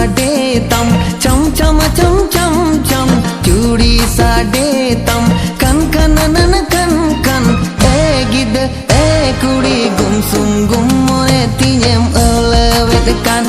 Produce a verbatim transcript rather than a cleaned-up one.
ᱥᱟᱰᱮ ᱛᱟᱢ, ᱪᱷᱟᱢ ᱪᱷᱟᱢ ᱪᱷᱟᱢ ᱪᱷᱟᱢ ᱪᱷᱟᱢ, ᱪᱩᱲᱤ ᱥᱟᱰᱮ ᱛᱟᱢ, ᱠᱟᱱ ᱠᱟᱱ ᱱᱟᱱ ᱠᱟᱱ ᱠᱟᱱ᱾ ᱮ ᱜᱤᱫᱟᱹ ᱮ ᱠᱩᱲᱤ, ᱜᱩᱢᱥᱩᱢ ᱜᱩᱢ ᱢᱚᱱᱮ ᱛᱤᱧᱮᱢ ᱟᱹᱣᱞᱟᱹᱣᱮᱫ ᱠᱟᱱ᱾